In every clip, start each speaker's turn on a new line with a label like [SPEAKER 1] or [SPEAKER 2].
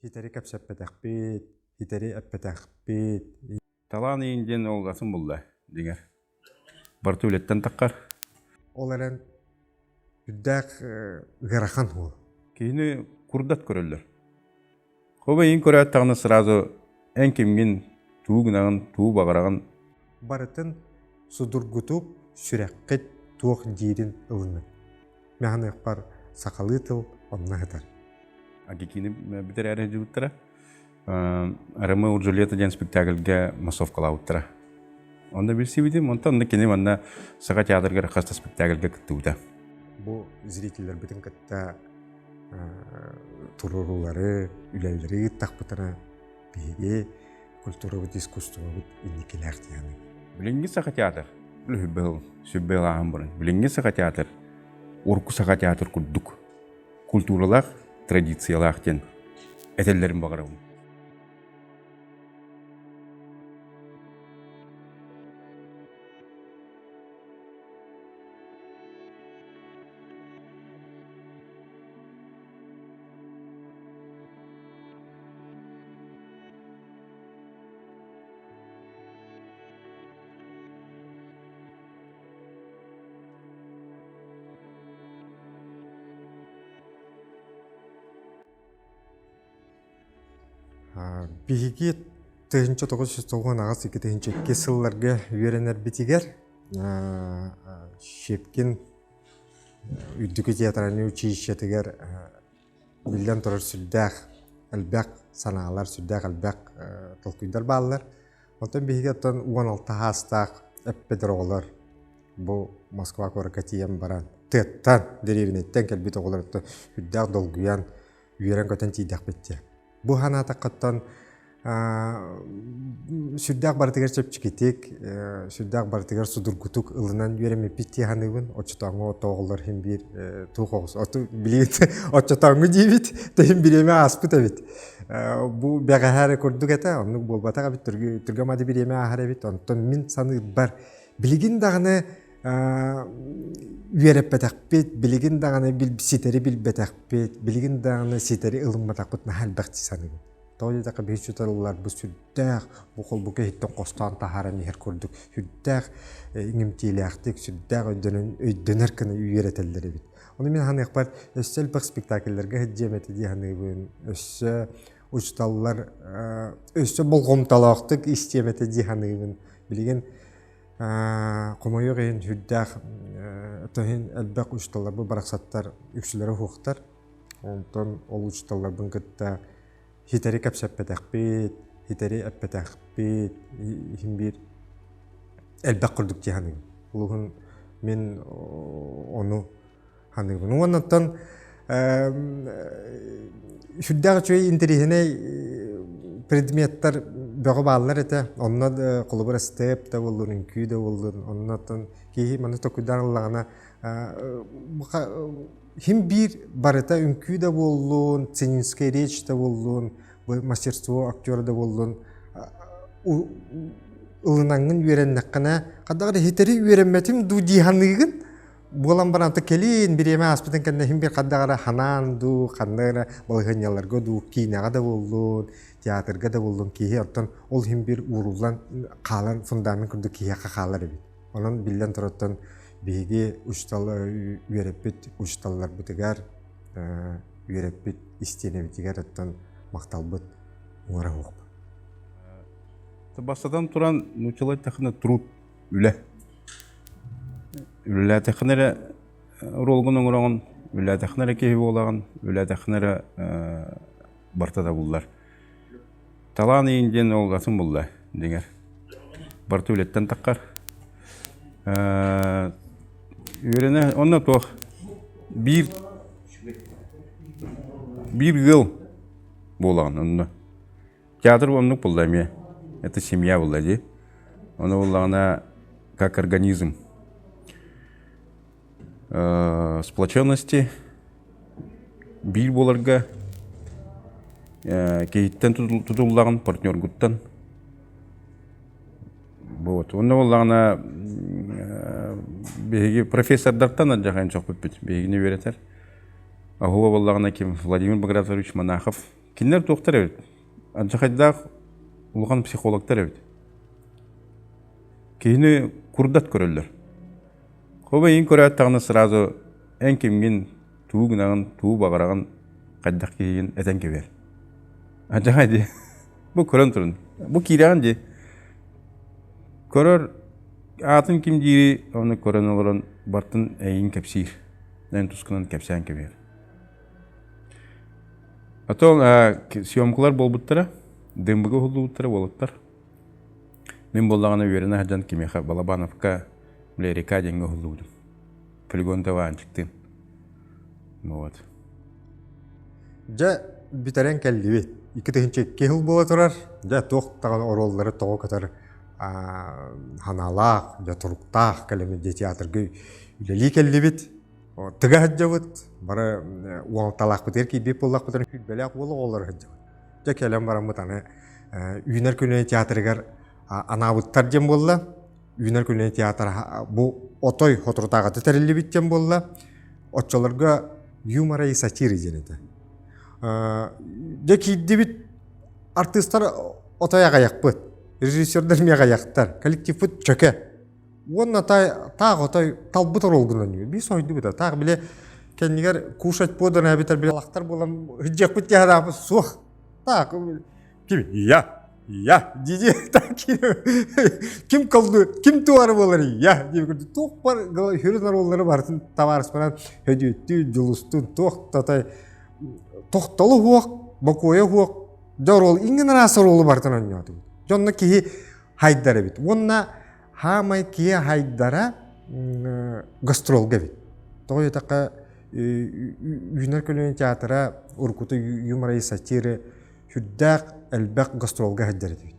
[SPEAKER 1] Ситэри кэпсэппэтэхпит, ситэри эппэтэхпит.
[SPEAKER 2] Талаан иин диэн ол атын булла, дьиҥэр. Барыта үлэттэн таххар.
[SPEAKER 1] Ол эрэн үрдээх ыарахан уол.
[SPEAKER 2] Киһини курдат көрөллөр. Хоба иин көрөөт сразу эн кимҥин, туу гынаҕын, туу баҕараҕын.
[SPEAKER 1] Барытын судургутук сүрэххит туох диирин ылыныҥ. Мэханыахпар сахалыы тыл онно сытар.
[SPEAKER 2] Агикини бүтэрээри сылдьыбыттара. Ромео Джульетта диэн спектакльга массовкалаабыттара. Онно билсибитим, онтон кини манна Саха театрыгар хас да спектакльга кыттыбыта.
[SPEAKER 1] Бу зрителлэрбитин кытта туруорулары, үлэлэри ыыттахпытына биһиги культурабыт, искусствобыт инникилээх диэни.
[SPEAKER 2] Билиҥҥи Саха театр, сүбэ ылааһын баран, билиҥҥи Саха театр, урукку Саха театр курдук культуралаах, традициялаах диэн этэллэрин баҕарабын.
[SPEAKER 1] Биһиги 1998-2002 сылларга үөрэнэрбитигэр Щепкин үрдүкү театральнай училищетыгар биллэн турар сүрдээх элбэх санаалар, сүрдээх элбэх толкуйдар бааллар. Оттон биһиги оттон 16 саастаах эппит оҕолор бу Москва куоракка тиийэн баран тыаттан, дэриэбинэттэн кэлбит оҕолортон үрдээх долгуйан, үөрэн-көтөн тиийдэхпит дии. Бу санаатаххыттан сүрдээх барытыгар чэпчэкитик, сүрдээх барытыгар судургутук ылынан үөрэммиппит дии саныыбын. Оччотооҥу оҕолор иһин биир туох оҕус оту билигин оччотооҥу диибит, тэһин бириэмэ ааспыт эбит. Бу бэҕэһээ эрэ курдук этэ, оннук буолбатах эбит, түргэн мады бириэмэ ааһар эбит. Онтон мин саныырбар билигин даҕаны үөрэппэтэхпит, билигин даҕаны ситэри билбэтэхпит, билигин даҕаны ситэри ылымматахпыт наһаа элбэх дии саныыбын. Тоҕо диэтэххэ биһи учууталларбыт сүрдээх бу холбука иһиттэн хостоон таһааран иһэр курдук сүрдээх иҥимтиилээхтик, сүрдээх өйдөнөн өйдөнөр гына үөрэтэллэр эбит. Ону мин саныахпар өссө элбэх спектакльларга сылдьыам этэ дии саныыбын. Өссө учууталлар өссө болҕомтолоохтук истиэм этэ дии саныыбын. Билигин хомойуох иһин сүрдээх иһин элбэх учууталларбыт барахсаттар үксүлэрэ суохтар. Онтон ол учууталларбын кытта ситэри кэпсэппэтэхпит, ситэри эппэтэхпит иһин биир элбэх курдук дии саныыбын. Улуһун мин ону саныыбын. Уонна оттон сүрдээх үчүгэй интэриэһинэй предметтэр бөҕө бааллар этэ. Онно холобура степ да буоллун, үҥкүү да буоллун, онно оттон киһи маны толкуйдаан ыллаҕына хим биир барыта үҥкүү да буоллун, сценическая речь да буоллун, мастерство актера да буоллун ылынаҥҥын үөрэннэххинэ хайдах эрэ ситэри үөрэммэтим дуу дии саныыгын. Буолан баран кэлин бириэмэ ааспытын кэннэ иһин биир хайдах эрэ ханаан дуу, ханна эрэ балаһыанньаларга дуу, киинэҕэ да буоллун, театрга да буоллун киһи оттон ол иһин биир ууруллан хаалан фундамент курдук киһиэхэ хаалар эбит. Онон биллэн турартан биһиги учуутал үөрэппит учууталларбытыгар үөрэппит истиэнэбитигэр оттон махталбыт уҥара суохпут.
[SPEAKER 2] Бастатан туран, нууччалыы эттэххинэ труд үлэ. Үлэлээтэххинэ эрэ оруолгун оҥороҕун, үлэлээтэххинэ эрэ киһи буолаҕын, үлэлээтэххинэ эрэ барыта табыллар. Талаан иин диэн ол атын булла дьиҥэр. Барыта үлэттэн таххар. Үөрэнэ онно туох биир биир ыал буолаҕын онно. Театр оннук булла эмиэ. Это семья булла дии. Ону буллаҕына как организм сплоченности биир буоларга киһиттэн тутуллаҕын партнергуттан вот онно буоллаҕына биһиги профессордартан алдьархайын сөхпүппүт биһигини үөрэтэр аһуо буоллаҕына ким Владимир Багратович Монахов. Кинилэр туохтар эбит? Алдьархайдаах улахан психологтар эбит. Киһини курдат көрөллөр. Хоба иин көрөөттөҕүнэ сразу эн кимҥин, тугу гынаҕын, тугу баҕараҕын, хайдах киһигин этэн кэбиһэр. Алдьархай дии. Бу көрөн турун. Бу киирэҕин дии. Көрөр аатын ким диири ону көрөн олорон бартын эйигин кэпсиир. Эн тускунан кэпсээн кэбиһэр. А то съемкалар буолбуттара, ДМБ-га уһуллубуттара уолаттар. Мин буоллаҕына үөрэнэ сылдьан кимиэхэ Балабановка, били река диэҥҥэ уһуллубутум. Полигон Таваанчиктыын. Вот.
[SPEAKER 1] Дьэ, бүтэрэн кэллибит. 2002 сыл буола турар. Дьэ, туох даҕаны оруоллары тоҕо көтөр ханаалаах, дьэ, туруктаах кэлэммит дьэ театрга үлэлии кэллибит. Тыга сылдьабыт, бары уолталаахпытыгар киирбит буоллахпытына күүрбэлээх уол оҕолор сылдьабыт. Дьэ кэлэн бараммыт аны Үүнэр көлүөнэ театрыгар анаабыттар диэн буолла. Үүнэр көлүөнэ театр бу отой соторутааҕыта тэриллибит диэн буолла. Оччолорго юмора и сатиры диэн этэ. Дьэ киирдибит артыыстар отой аҕайахпыт, режиссердар эмиэ аҕайахтар, коллективпыт чөкө. Уонна таах отой талбыт оруолгунан биир соһуйдубута. Таах били кэннигэр кушать подано эбэтэр били алахтар буолан сылдьыахпыт диэхадааппыт суох. Таах ким я я диди ким колду ким туары буолар я диэбит курдук туох бар хүрүн оруоллары барытын табаарыспынан хөдүөттүү дьулустуун туох татай тохтолу хуох бокуойа хуох дьэ оруол иҥин араас оруолу барытын оонньоотубут дьонно киһи хайдар эбит уонна хаамай киһи хайдара гастролга эбит тоҕо диэтэххэ үүнэр көлүөнэ театра уруккута юмора и сатиры сүрдээх элбэх гастролга сылдьар этибит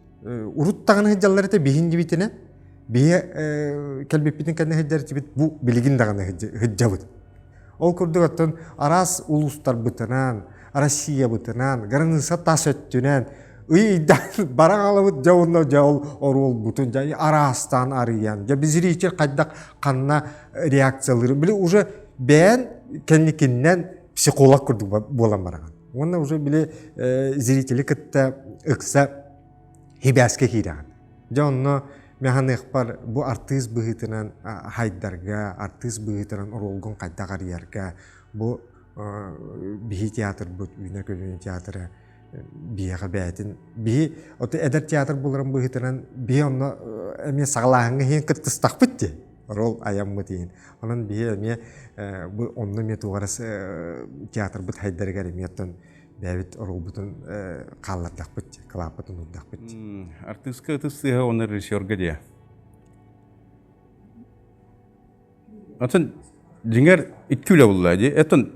[SPEAKER 1] урут даҕаны сылдьаллар этэ биһин дибитинэ биһи кэлбиппитин кэннэ сылдьар этибит бу билигин даҕаны сылдьабыт Ол курдук оттон араас улуустарбытынан, Россиябытынан, граница тас өттүнэн ый ыйдаан баран аҕалабыт дьэ уонна дьэ ол оруолбутун дьэ араастаан арыйан дьэ зритель хайдах ханна реакциялыыр били уже бэйэн кэнникиннэн психолог курдук буолан бараҕын уонна уже били зрители кытта ыкса хибээскэ киирэҕин Дьэ онно механыахпар бу артыыс быһыытынан хайдарга, артыыс быһыытынан оруолгун хайдах арыйарга бу биһи театрбыт Үүнэр көлүөнэ театра биһиэхэ бэйэтин биһи ото эдэр театр буларын быһыытынан биһи онно эмиэ саҕалааһыҥҥа иһин кыттыстахпыт дии рол айаммыт иһин онон биһи эмиэ бу онно эмиэ туох эрэ театрбыт хайдарыгар эмиэ оттон бэйэбит оруолбутун хааллардахпыт, кылааппытын уурдахпыт.
[SPEAKER 2] Артыыска ытыс сыыһа уонна режиссерга диэ. Атын дьиҥэр икки үлэ булла дии. Этон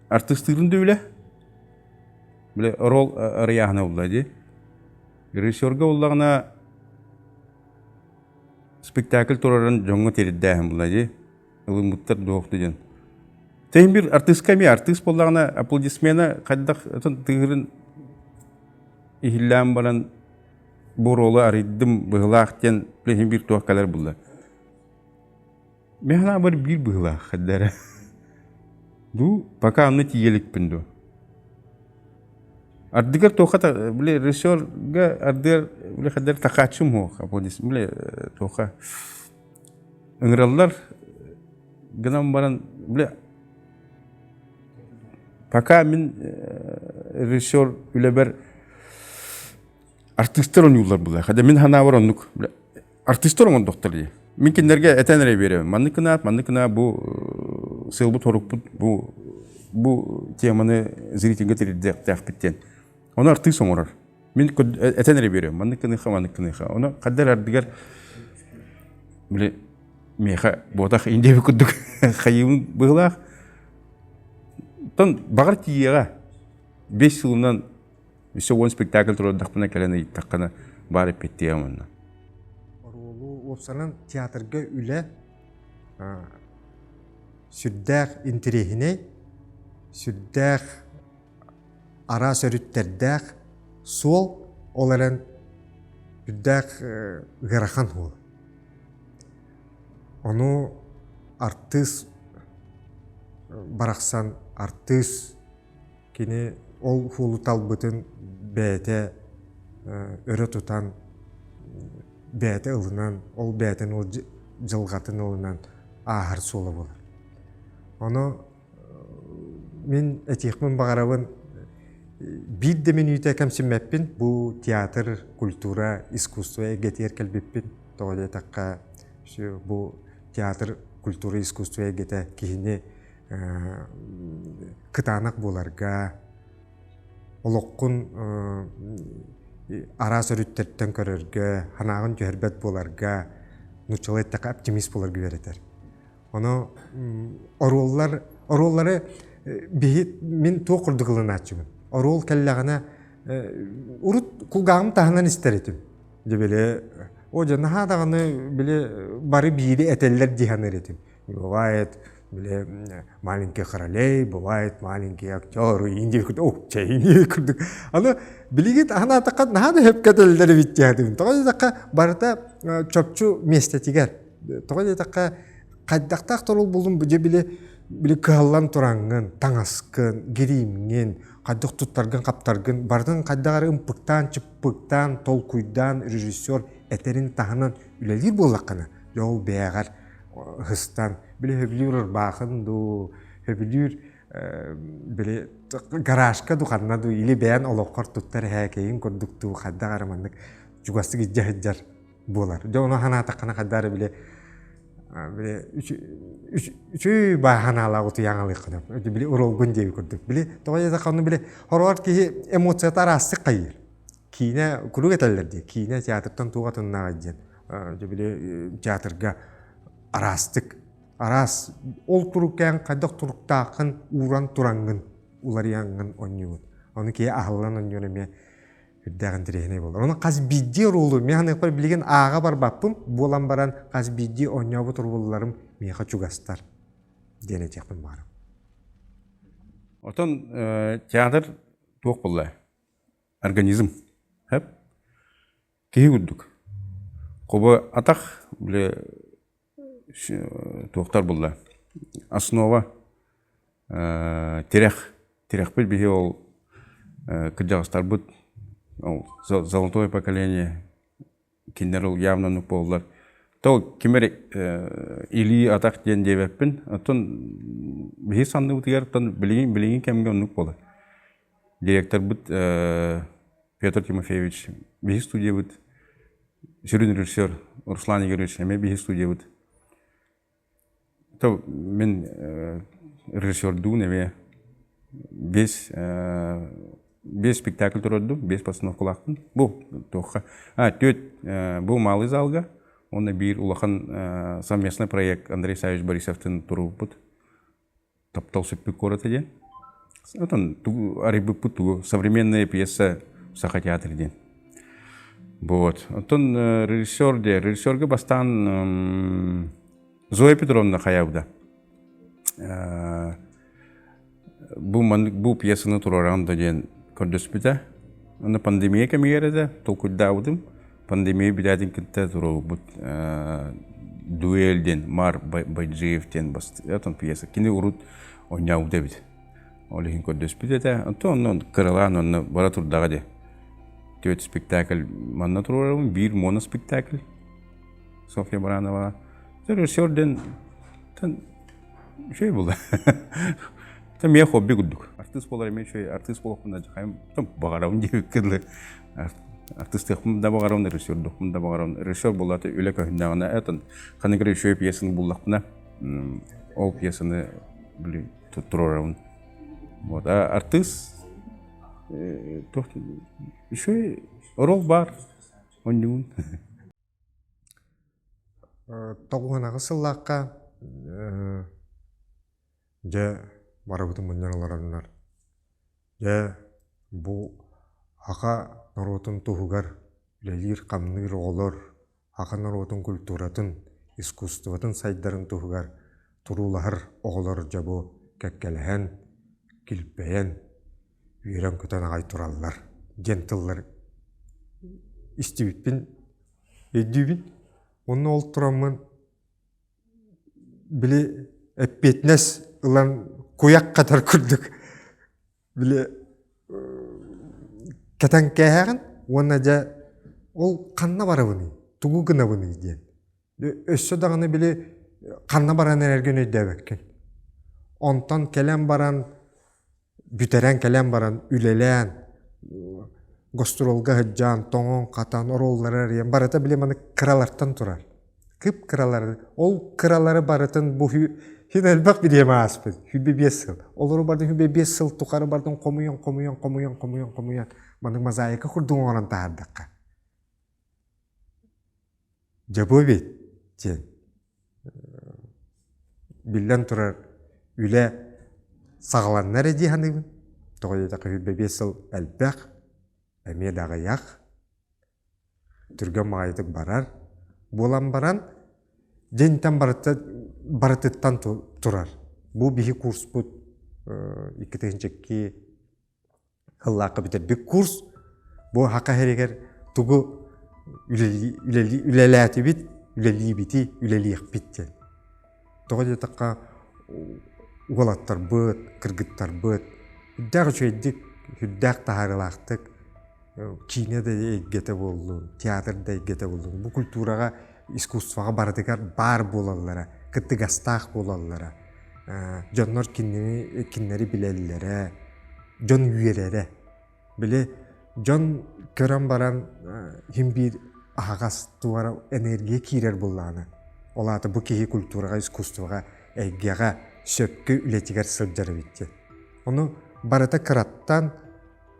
[SPEAKER 2] артыыстыырын да үлэ. Биле рол арыйааһына булла дии. Режиссерга буллаҕына спектакль турарын дьоҥҥо тиэрдээһин булла дии. Ылыммыттар дуохту диэн. Тэһин бир артыыска эмиэ артыыс буоллаҕына аплодисмена хайдах тыырын иһиллээн баран бу оруолу арыйдым быһылаах диэн билиһин биир туох кэлэр булла. Мен санаабар биир быһылаах хайдара. Ду пока анны тиийэ иликпин ду. Ардыгар туохха били режиссерга ардыгар били хайдар такааччым суох аплодис били туохха Ыҥыраллар гынан баран, бile пока мин режиссер үлэбэр артыыстар оонньууллар буолар. Хада мин санаабар оннук артыыстар оҥордохтор дии. Мин кинилэргэ этэн эрэ биэрэбин. Маннык гына, маннык гына бу сыалбыт сорукпут бу бу теманы зрительгэ тириэрдиэхтээхпит диэн. Ону артыыс оҥорор. Мин этэн эрэ биэриэм, маннык гыныха, маннык гыныха. Ону хаддар ардыгар били миэхэ буотах индиэби курдук хайыыбын быһылаах. Тон баҕар тиийиэҕэ. 5 сылынан өссө 10 спектакль туруордахпына кэлэн ыйыттаххына баар эппиэттиэҕим онно.
[SPEAKER 1] Оруолу уопсанан театрга үлэ сүрдээх интэриэһинэй, сүрдээх араас өрүттэрдээх суол, ол эрэн үрдээх ыарахан суол. Ону артыыс барахсан артыыс кини Ол суолу талбытын бэйэтэ өрө тутан, бэйэтэ ылынан, ол бэйэтин ол дьылҕатын ылынан ааһар суола буолар. Ону мин этиэхпин баҕарабын биир да мүнүүтэ кэмсиммэппин бу театр, культура, искусство эйгэтигэр кэлбиппин. Тоҕо диэтэххэ, бу театр, культура, искусство эйгэтэ киһини кытаанах буоларга, олоххун араас өрүттэртэн көрөргө, санааҕын түһэрбэт буоларга, нууччалыы эттэххэ оптимист буоларга үөрэтэр. Ону оруоллар оруоллары биһи мин туох курдук ылынааччыбын. Оруол кэллэҕинэ урут кулгааҕым таһынан истэр этим. Дьэ били о дьэ наһаа даҕаны били бары биири этэллэр дии саныыр этим. Бывает били маленький королей, бывает маленький актер, индия курдук, о, чэй индия курдук. Аны билигин анаатахха наһаа да сөпкө этэллэр эбит диэтим. Тоҕо диэтэххэ барыта чопчу миэстэтигэр. Тоҕо диэтэххэ хайдахтаах торул буллум дьэ били били кыһаллан тураҥҥын, таҥаскын, гириимҥин, хайдах туттаргын-хаптаргын барытын хайдах эрэ ымпыктаан, чыппыктаан, толкуйдаан режиссер этэрин таһынан үлэлиир буоллаххына, дьэ ол бэйэҕэр ыһыстан, били сөбүлүүр ырбаахын дуу, сөбүлүүр били гаражка дуу ханна дуу или бэйэн олоххор туттар эһээкэйин курдук дуу хайдах эрэ маннык чугастык илдьэ сылдьар буолар. Дьэ ону санаатаххына хайдах эрэ били били үчүгэй баа санаалаах утуйан алыаххына били уруолгун диэби курдук. Били тоҕо диэтэххэ ону били хороҕор киһи эмоцията араастык хайыыр. Киинэ куруук этэллэр дии киинэ театртан туох атыннааҕый диэн дьэ били театрга араастык араас ол туруккаан хайдах туруктааххын ууран тураҥҥын уларыйаҥҥын оонньуугун. Ону киһи аһыллан оонньуур эмиэ үрдээх интэриэһинэй буолар. Ону хас биирдии оруолу мин саныахпар билигин ааҕа барбаппын буолан баран хас биирдии оонньообут оруолларым миэхэ чугастар диэн этиэхпин баҕарабын.
[SPEAKER 2] Отон театр туох буолла? Организм. Хэп. Киһи курдук. Куба атах бile туохтар булла. Основа тирэх. Тирэхпит биһи ол кырдьаҕастарбыт ол золотое поколение кинилэр ол явно оннук буоллар. То ким эрэ илии атах диэн диэбэппин. Оттон биһи санныбытыгар оттон билигин билигин кэмҥэ оннук буолар. Директорбыт Петр Тимофеевич биһи студиябыт сүрүн режиссер Руслан Игоревич эмиэ биһи студиябыт. То мин режиссердуун эмиэ биэс биэс спектакль туруордум, биэс постановкалаахпын. Бу туохха а түөрт бу малый залга уонна биир улахан совместный проект Андрей Савич Борисовтын туруорбут Таптал сүппүт куората диэн. Отон тугу арыйбыппыт тугу современная пьеса Саха театр диэн. Вот. Оттон режиссер де режиссерга бастаан Зоя Петровна хайаабыта. Бу маннык бу пьесаны туруораҕын да диэн көрдөспүтэ. Аны пандемия кэмигэр этэ толкуйдаабытым. Пандемия бүтээтин кытта туруорбут дуэль диэн Мар Байджиев диэн отон пьеса. Кини урут оонньообут эбит. Ол иһин көрдөспүт этэ. Онтон онно кыралаан онно бара турдаҕа дии. Түөрт спектакль манна туруорабын, биир моноспектакль Софья Баранова. Режиссер диэн үчүгэй буолла. Миэ хобби курдук. Артыыс буолар эмиэ үчүгэй. Артыыс буолуохпун да баҕарабын диэбиккэ дылы. Артыыстыахпын да баҕарабын, режиссердуохпун да баҕарабын. Режиссер буоллаата үлэ көһүннэҕинэ, этон ханнык эрэ үчүгэй пьесаны буллахпына, ол пьесаны били туруорабын. Вот. А артыыс туох үчүгэй оруол баар онньугун.
[SPEAKER 1] Тоҕуһанаҕы сыллаахха дьэ барыбытын мунньан олороннор дьэ бу саха норуотун туһугар үлэлиир-хамныыр оҕолор саха норуотун культуратын, искусствотын сайдарын туһугар туруулаһар оҕолор дьэ бу кэккэлэһэн, килбэйэн, үөрэн-көтөн аҕай тураллар диэн тыллар истибиппин Өйдүүбүн. Онно ол тураммын били эппиэтинэс ылан куйах хатар курдук били кэтэн кээһэҕин уонна дьэ ол ханна барабыный, тугу гынабыный диэн. Өссө даҕаны били ханна баран эрэргин өйдөөбөккүн. Онтон кэлэн баран бүтэрэн кэлэн баран үлэлээн гастролга сылдьан тоҥон-хатан оруоллары арыйан барыта били маны кыралартан турар. Кып-кыралары ол кыралары барытын бу хин элбэх бириэмэ ааспыт 25 сыл. Олору бардын 25 сыл тухары бардын хомуйан хомуйан хомуйан хомуйан хомуйан маны мозаика курдук оҥорон таһаардахха. Дьэ бу эбит диэн биллэн турар үлэ саҕаланна эрэ дии саныыбын. Тоҕо диэтэххэ 25 сыл элбэх, эмиэ да аҕыйах, түргэн баҕайытык барар буолан баран дьинтэн барыта барытыттан турар. Бу биһи курспут 2002 Ыллаахха бүтэрбит курс бу саха сиригэр тугу үлэлээтибит, үлэлиибити, үлэлиэхпит диэн. Тоҕо диэтэххэ уолаттарбыт, кыргыттарбыт үрдээх үчүгэйдик, үрдээх таһаарыылаахтык киинэ да эйгэтэ буоллун, театр да эйгэтэ буоллун, бу культураҕа, искусствоҕа барытыгар баар буолаллара, кыттыгастаах буолаллара. Дьоннор кинини кинилэри билэллэрэ, дьон үөрэрэ. Били дьон көрөн баран иһин биир аһаҕас туора энергия киирэр буоллаҕына, ол аата бу киһи культураҕа, искусствоҕа, эйгэҕэ сөпкө үлэтигэр сылдьар эбит диэн. Ону барыта кыраттан,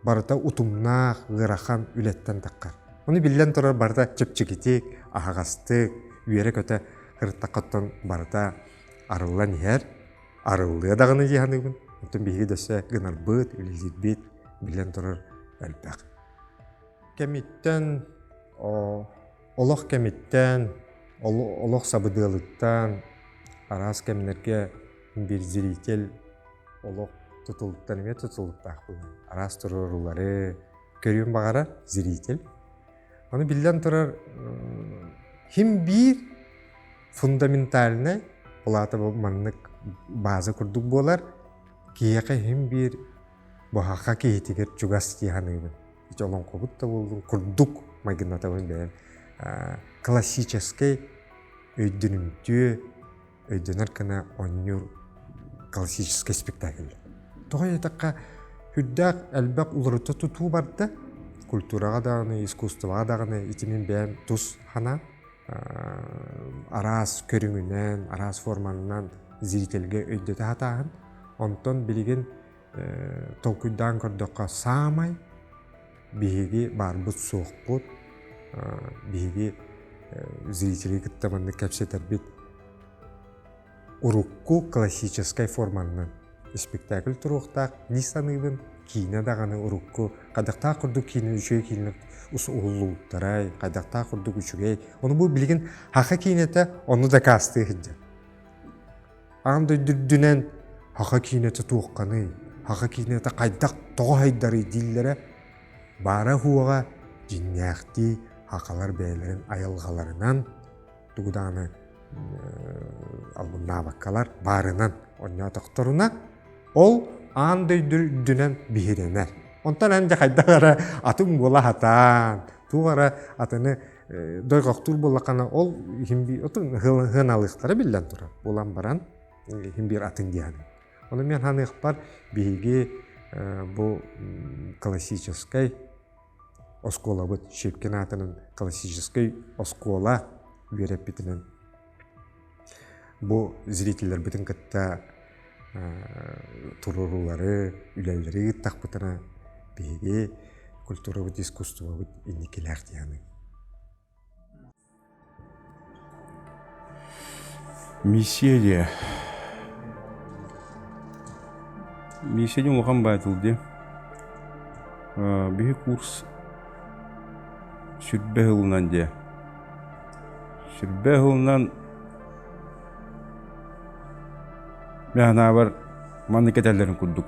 [SPEAKER 1] барыта утумнаах, ыарахан үлэттэн таххар. Ону биллэн турар барыта чэпчэкитик, аһаҕастык, үөрэ-көтө кырыттаххыттан барыта арыллан иһэр. Арыллыа даҕаны дии саныыбын. Оттон биһиги да өссө гынарбыт, үлэлиирбит биллэн турар элбэх. Кэмиттэн, олох кэмиттэн, олох сабыдыалыттан араас кэмнэргэ биир зритель олох тутулуктан эмиэ тутулуктаах буолар. Араас туруорулары көрүөн баҕарар зритель. Ону биллэн турар, хим биир фундаментальнай, ол аата бу маннык база курдук буолар, киһиэхэ иһин биир буһаха киһитигэр чугас дии саныыбын. Ити олоҥхобут да буоллун курдук майгыннатабын бэйэм. Классическай өйдөнүмтүө өйдөнөр гына оонньуур классическай спектакль. Тоҕо диэтэххэ, үрдээх элбэх уларыта тутуу барда. Культураҕа даҕаны, искусствоҕа даҕаны ити мин бэйэм тус санаам. Араас көрүҥүнэн, араас форманынан зрительгэ өйдөтө сатааһын. Онтон билигин толкуйдаан көрдөххө, саамай биһиги баарбыт суохпут, биһиги зрители кытта маннык кэпсэтэрбит урукку классическай форманнан спектакль туруохтаах дии саныыбын. Киинэ даҕаны урукку хайдахтаах курдук киинэ үчүгэй киинэ уһуллубуттарай, хайдахтаах курдук үчүгэй. Ону бу билигин саха киинэтэ ону дакаастыы сылдьар. Аан дойду үрдүнэн саха киинэтэ туохханый, саха киинэтэ хайдах тоҕо сайдарый дииллэрэ баара-суоҕа дьиҥнээхтии сахалар бэйэлэрин айылҕаларынан тугу даҕаны албыннаабаккалар баарынан оонньоотохторуна ол аан дойду үрдүнэн биһирэнэр. Онтон эн дьэ хайдах эрэ атын буола сатаан, туох эрэ атыны дойҕохтуур буоллаххына ол иһин биир отун сыаналыахтара биллэн турар. Буолан баран иһин биир атын диэхин. Ону мен ханыахпар биһиги бу классическай оскуолабыт Щепкин аатынан классическай оскуола үөрэппитинэн бу зрителлэрбитин кытта туруоруулары, үлэлэри ыыттахпытына биһиги культурабыт, искусствобыт инникилээх диэни.
[SPEAKER 2] Миссия диэ. Миссия диэн улахан баайтыл дии. Биһи курс сүрбэ сылынан диэ. Сүрбэ сылынан мин санаабар маннык этэллэрин курдук.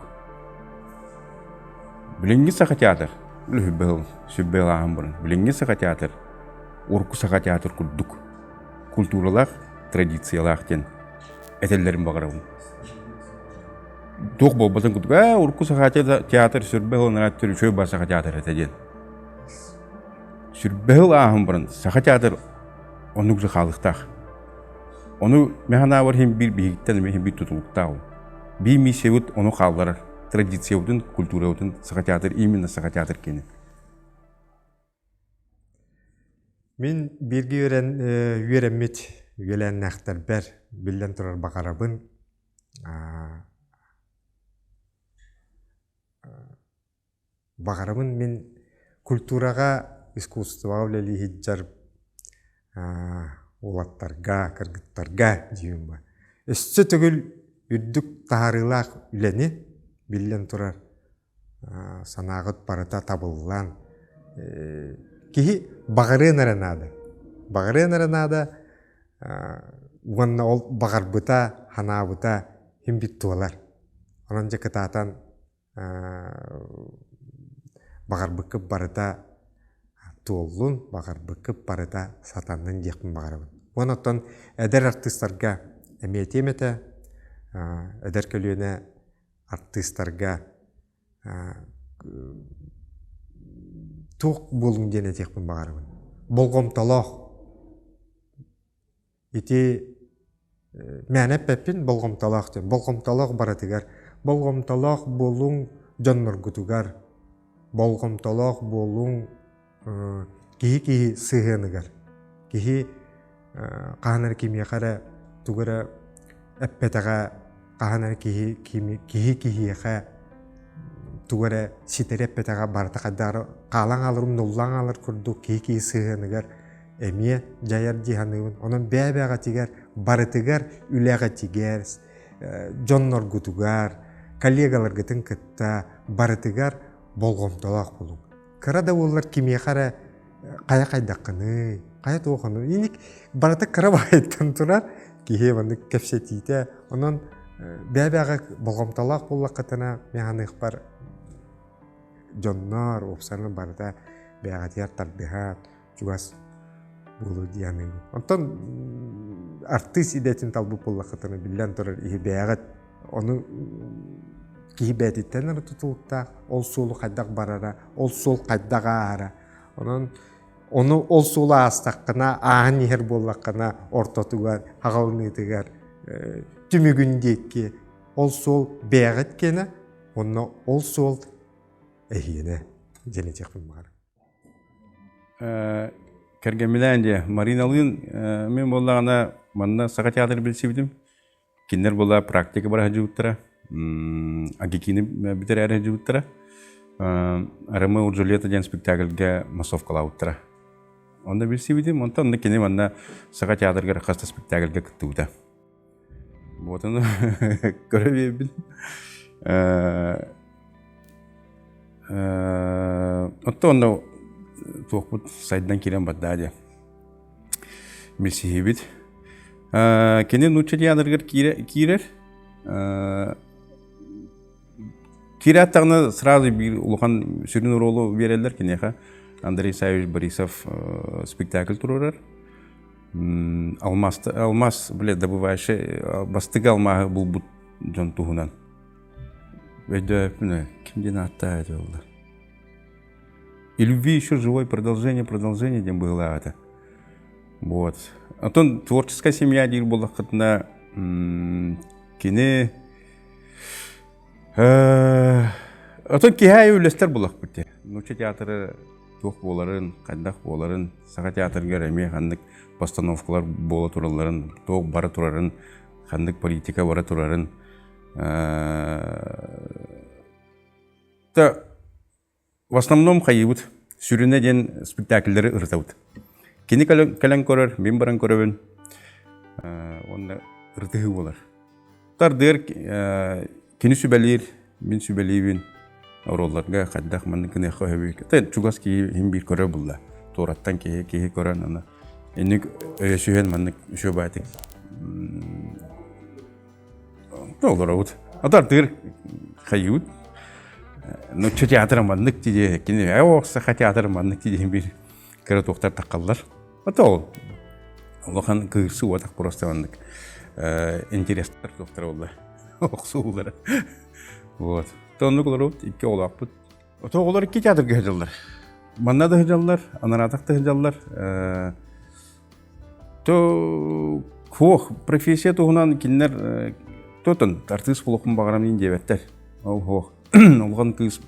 [SPEAKER 2] Билиҥҥи саха театр сүрбэ сыл сүрбэ сыл ааһан баран билиҥҥи саха театр урукку саха театр курдук культуралаах, традициялаах диэн этэллэрин баҕарабын. Туох буолбатын курдук, ээ, урукку саха театр сүрбэ сыл анараа үчүгэй бар саха театр этэ диэн. Сүрбэ сыл ааһан баран саха театр оннук же хаалыктаах. Ону мин санаабар иһин биир биһигиттэн эмиэ биир тутулуктаах ол. Биир миссиябыт ону хаалларар. Традициябытын, культурабытын саха театр именно саха театр киэнэ.
[SPEAKER 1] Мин бииргэ үөрэн үөрэммит үөлээннээхтэрбэр биллэн турар баҕарабын баҕарабын мин культураҕа, искусствоҕа үлэлии сылдьар уолаттарга, кыргыттарга диибин бу. Өссө төгүл үрдүк таһаарыылаах үлэни, биллэн турар, санааҕыт барыта табыллан, киһи баҕарыан эрэ наада. Баҕарыан эрэ наада уонна ол баҕарбыта, санаабыта син биир туолар. Онон дьэ кытаатан баҕарбыккыт барыта туоллун, баҕарбыккыт барыта сатаннын диэхпин баҕарабын. Уонна оттон эдэр артыыстарга эмиэ этиэм этэ, эдэр көлүөнэ артыыстарга туох буолуҥ диэн этиэхпин баҕарабын. Болҕомтолоох. Ити мээнэ эппэппин болҕомтолоох диэн. Болҕомтолоох барытыгар. Болҕомтолоох буолуҥ дьонноргутугар. Болҕомтолоох буолуҥ киһи-киһи сыһыаныгар. Киһи хаһан эрэ кимиэхэ эрэ тугу эрэ эппэтэҕэ, хаһан эрэ киһи киһи киһиэхэ тугу эрэ ситэри эппэтэҕэ барыта хайдах эрэ хаалан хаалар, умнуллан хаалар курдук киһи киһи сыһыаныгар эмиэ дьайар дии саныыбын. Онон бэйэ-бэйэҕитигэр барытыгар үлэҕитигэр, дьонноргутугар, коллегаларгытын кытта барытыгар болҕомтолоох буолуҥ. Кыра да буоллар кимиэхэ эрэ хайа хайдаххыный, хайа туохханый, иник барыта кыра баайыттан турар киһи маннык кэпсэтиитэ. Онон бэйэ-бэйэҕэ болҕомтолоох буоллаххытына, мин саныахпар дьоннор, уопсайынан барыта бэйэҕитигэр тардыһан, чугас буолуо дии саныыбын. Онтон артыыс идэтин талбыт буоллаххытына, биллэн турар, иһи бэйэҕит ону киһи бэйэтиттэн эрэ тутулуктаах, ол суолу хайдах барара, ол суол хайдах ааһара. Онон ону ол суолу аастаххына, ааһан иһэр буоллаххына, ортотугар, хаҕалыныытыгар, түмүгүн диэки ол суол бэйэҕит киэнэ, онно ол суол эһиэнэ диэн этиэхпин баҕарабын.
[SPEAKER 2] Кэргэмминээн дьэ Мариналыын мин буоллаҕына манна Саха театры билсибитим. Кинилэр буолла практика бара сылдьыбыттара. Агикины бүтэрээри сылдьыбыттара. Ромео и Джульетта диэн спектакльга массовкалаабыттара. Онно билсибитим. Онтон онно кини манна Саха театрыгар хас да спектакльга кыттыбыта. Вот ону көрө биэрбин. Оттон онно туохпут сайдан киирэн барда дии. Билсиһибит. Кини нуучча театрыгар киирэр. Киирээт даҕаны сразу биир улахан сүрүн оруолу биэрэллэр киниэхэ. Андрей Савич Борисов спектакль туруорар. Алмаз, алмаз, бля, добывающий, бастыгы алмааһы булбут дьон туһунан. Өйдөөппүн, ким диэн ааттаах этэ буолла. И любви еще живой продолжение, продолжение диэн быһыылаах этэ. Вот. Оттон творческая семья диир буоллаххытына, кини Оттон киһи аайы үллэстэр буоллахпыт дии. Нуучча театры туох буоларын, хайдах буоларын, Саха театрыгар эмиэ ханнык постановкалар буола туралларын, туох бара турарын, ханнык политика бара турарын та В основном хайыыбыт, сүрүнэ диэн спектакльлэри ырытабыт. Кини кэлэн көрөр, мин баран көрөбүн. Уонна ырытыһыы буолар. Тардыар кини сүбэлиир, мин сүбэлиибин. Оруолларга хайдах маннык гыныахха өһөбүй. Чугас киһи иһин биир көрөр булла. Туораттан киһи киһи көрөн аны инник өйөсүһэн маннык үчүгэй баайтык Олоробут. Атартыыр хайыыбыт. Нучча театра маннык дии кини оо саха театра маннык дии биир кыра туохтар таххаллар. Ото ол улахан кыырсы уотах просто маннык интерестэр туохтар буолла. Охсуулара. Вот. Оннук олоробут, икки оҕолоохпут. Ото оҕолор икки театрга сылдьаллар. Манна да сылдьаллар, анараатах да сылдьаллар. То куох профессия туһунан кинилэр тотон артыыс буолуохпун баҕарам диэбэттэр. Ол хуох. Улахан кыыс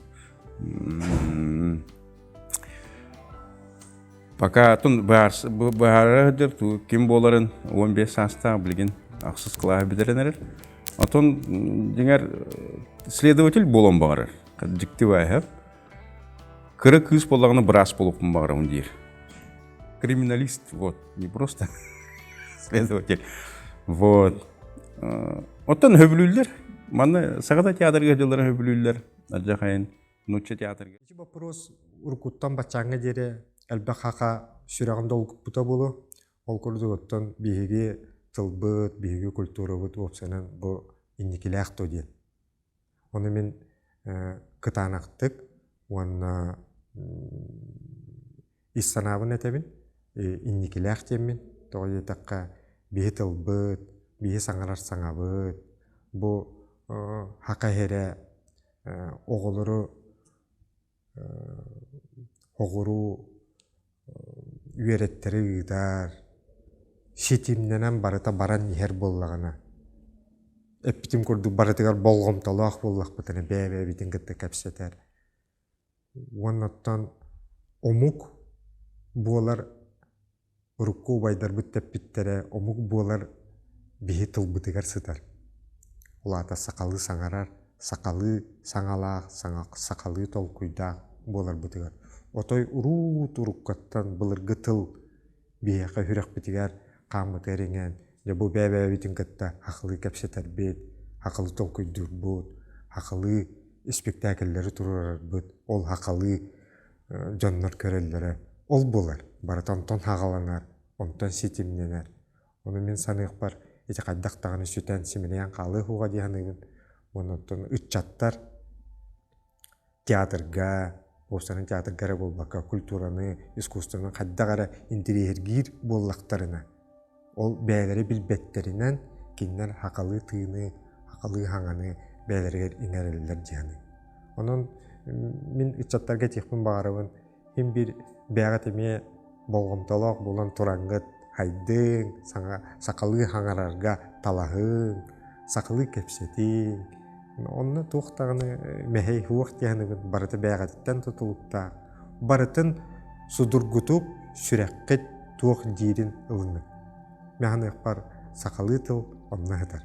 [SPEAKER 2] Пока тун быһаарар сылдьар ким буоларын 15 саастаах билигин ахсыс кылааһы бүтэрэн эрэр. Отон дьиҥэр следователь буолуон баҕарар. Дьикти баайһап. Кыра кыыс буоллаҕына быраас буолуохпун баҕарабын диир. Криминалист, вот, не просто следователь. Вот. Оттон хөбүлүүллэр. Манна Саҕата театрга дьылларын хөбүлүүллэр. Адьахайын нуучча театрга.
[SPEAKER 1] Ити вопрос уруккуттан баччааҥҥа диэри элбэх хаха сүрэҕин долгуппута буолуо. Ол курдук оттон биһиги тылбыт, биһиги культурабыт уопсайынан бу инникилээх дуо диэн. Ону мин кытаанахтык уонна ис санаабын этэбин, инникилээх диэммин. Тоҕо диэтэххэ, биһи тылбыт, биһи саҥарар саҥабыт, бу хака иһэрэ оҕолору оҕуруу үөрэттэри ыытар, ситимнэнэн барыта баран иһэр буоллаҕына, эппитим курдук барытыгар болҕомтолоох буоллахпытына бэйэ-бэйэбитин кытта кэпсэтэр. Уонна оттон омук буолар урукку убайдарбыт тэппиттэрэ омук буолар биһи тылбытыгар сытар. Ол аата сахалыы саҥарар, сахалыы саҥалаах, сахалыы толкуйдаах буоларбытыгар. Отой уруут уруккаттан былыргы тыл биһиэхэ сүрэхпитигэр хааммытыгар иҥэн, дьэ бу бэйэ-бэйэбитин кытта сахалыы кэпсэтэрбит, сахалыы толкуйдуурбут, сахалыы испиктээкиллэри туруорарбыт, ол сахалыы дьоннор көрөллөрө ол буолар. Барыта онтон хаҕаланар, онтон ситимнэнэр. Ону мин саныахпар ити хайдах даҕаны сүтэн симэлийэн хаалыа суоҕа дии саныыбын. Уонна оттон ыччаттар театрга, уопсайынан театрга эрэ буолбакка, культураны, искусствоны хайдах эрэ интэриэһиргиир буоллахтарына, ол бэйэлэрэ билбэттэринэн кинилэр сахалыы тыыны, сахалыы хаҥаны бэйэлэригэр иҥэрэллэр дии саныыбын. Онон мин ыччаттарга этиэхпин баҕарабын, син биир бэйэҕит эмиэ болҕомтолоох буолан тураҥҥыт хайдыҥ, саҥа сахалыы хаҥарарга талаһыҥ, сахалыы кэпсэтиҥ. Онно туох даҕаны мэһэй суох дии саныыбын, барыта бэйэҕититтэн тутулуктаах. Барытын судургутук сүрэххит туох диирин ылыныҥ. Мин саныахпар сахалыы тыл онно сытар.